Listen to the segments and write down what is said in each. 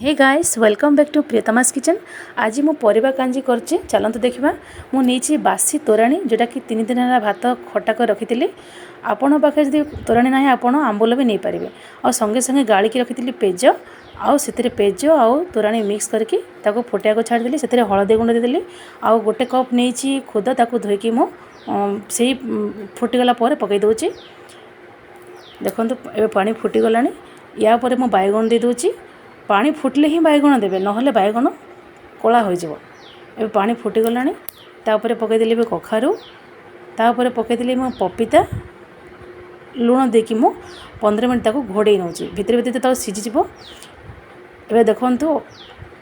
Hey guys, welcome back to Priyatama's Kitchen। ଆଜି ମୁଁ ପରିବା କାଞ୍ଜି କରିଛି, ଚାଲନ୍ତୁ ଦେଖିବା। ମୁଁ ନେଇଛି ବାସି ତୋରାଣୀ, ଯେଉଁଟାକି 3 ଦିନ ହେଲା ଭାତ ଖଟା କରି ରଖିଥିଲି। ଆପଣଙ୍କ ପାଖରେ ଯଦି ତୋରାଣୀ ନାହିଁ, ଆପଣ ଆମ୍ବୁଲ ବି ନେଇପାରିବେ। ଆଉ ସଙ୍ଗେ ସଙ୍ଗେ ଗାଳିକି ରଖିଥିଲି ପେଜ, ଆଉ ସେଥିରେ ପେଜ ଆଉ ତୋରାଣୀ ମିକ୍ସ କରିକି ତାକୁ ଫୁଟିବାକୁ ଛାଡ଼ିଦେଲି। ସେଥିରେ ହଳଦୀ ଗୁଣ୍ଡ ଦେଇଦେଲି। ଆଉ ଗୋଟେ କପ୍ ନେଇଛି ଖୁଦ, ତାକୁ ଧୋଇକି ମୁଁ ସେଇ ଫୁଟିଗଲା ପରେ ପକାଇ ଦେଉଛି। ଦେଖନ୍ତୁ, ଏବେ ପାଣି ଫୁଟିଗଲାଣି। ୟା ପରେ ମୁଁ ବାଇଗଣ ଦେଇଦେଉଛି। ପାଣି ଫୁଟିଲେ ହିଁ ବାଇଗଣ ଦେବେ, ନହେଲେ ବାଇଗଣ କଳା ହୋଇଯିବ। ଏବେ ପାଣି ଫୁଟିଗଲାଣି। ତାପରେ ପକାଇଦେଲି ଏବେ କଖାରୁ, ତାପରେ ପକାଇଦେଲି ମୁଁ ପପିତା। ଲୁଣ ଦେଇକି ମୁଁ 15 ମିନିଟ୍ ତାକୁ ଘୋଡ଼େଇ ନେଉଛି। ଭିତରେ ଭିତରେ ତାକୁ ସିଝିଯିବ। ଏବେ ଦେଖନ୍ତୁ,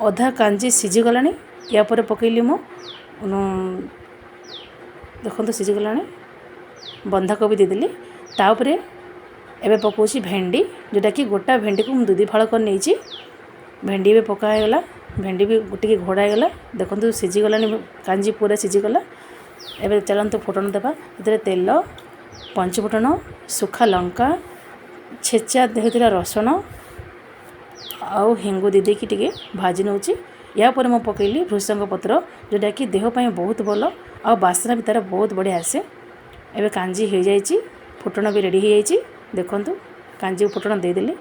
ଅଧା କାଞ୍ଜି ସିଝିଗଲାଣି। ୟା ପରେ ପକାଇଲି ମୁଁ, ଦେଖନ୍ତୁ ସିଝିଗଲାଣି, ବନ୍ଧାକୋବି ଦେଇଦେଲି। ତାପରେ ଏବେ ପକାଉଛି ଭେଣ୍ଡି, ଯେଉଁଟାକି ଗୋଟା ଭେଣ୍ଡିକୁ ମୁଁ ଦୁଇ ଫାଳ କରି ନେଇଛି। ଭେଣ୍ଡି ବି ପକା ହେଇଗଲା। ଭେଣ୍ଡି ବି ଟିକେ ଘୋଡ଼ା ହେଇଗଲା। ଦେଖନ୍ତୁ, ସିଝିଗଲାଣି, କାଞ୍ଜି ପୁରା ସିଝିଗଲା। ଏବେ ଚାଲନ୍ତୁ ଫୁଟଣ ଦେବା। ସେଥିରେ ତେଲ, ପଞ୍ଚଫୁଟଣ, ଶୁଖା ଲଙ୍କା, ଛେଚା ହୋଇଥିଲା ରସୁଣ ଆଉ ହେଙ୍ଗୁ ଦେଇ ଦେଇକି ଟିକେ ଭାଜି ନେଉଛି। ୟା ପରେ ମୁଁ ପକାଇଲି ଭୃସଙ୍ଗ ପତ୍ର, ଯେଉଁଟାକି ଦେହ ପାଇଁ ବହୁତ ଭଲ ଆଉ ବାସ୍ନା ବି ତା'ର ବହୁତ ବଢ଼ିଆ ଆସେ। ଏବେ କାଞ୍ଜି ହେଇଯାଇଛି, ଫୁଟଣ ବି ରେଡ଼ି ହେଇଯାଇଛି। ଦେଖନ୍ତୁ, କାଞ୍ଜି ଫୁଟଣ ଦେଇଦେଲି।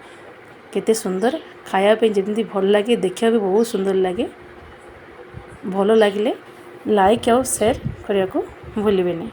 କେତେ ସୁନ୍ଦର, ଖାଇବା ପାଇଁ ଯେମିତି ଭଲ ଲାଗେ, ଦେଖିବା ବି ବହୁତ ସୁନ୍ଦର ଲାଗେ। ଭଲ ଲାଗିଲେ ଲାଇକ୍ ଆଉ ସେୟାର କରିବାକୁ ଭୁଲିବେନି।